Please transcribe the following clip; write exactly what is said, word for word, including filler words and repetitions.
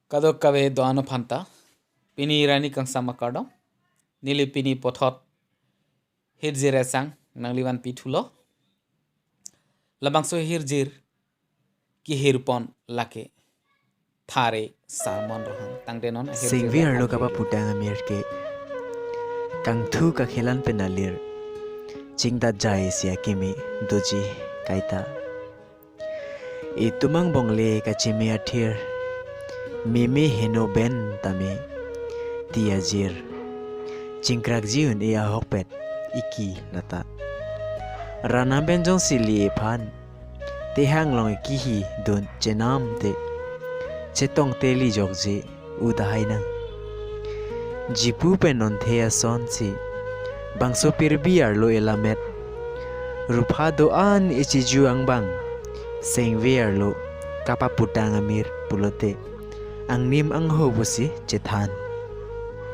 Kadokave do-an aphanta, pini Rani kangsam akardom, neli pini puthot hirjir asang nanglivan pithulo. Labangso hirjir kehirpon lake Thare Sermon Rohang. Tangte non ahirjir Sengvi arlo kapa putang amir ke kangthu kakhelan penalir chingda jai sia kimi doji kaita. Itum angbong le kachimi athir, mimi heno ben tame ti ajir, chingkrakji un-e ahokpet iki lata. Ranam pen jongsi li ephan, tehang long kihi dun chenam te, chetong te li jokje udahai nang. Jipu pen nonthe ason si bangso pirbi arlo elamet, rupha do-an ichiju angbang, Sengvi arlo kapa putang amir pulote angnim angho pusi chethan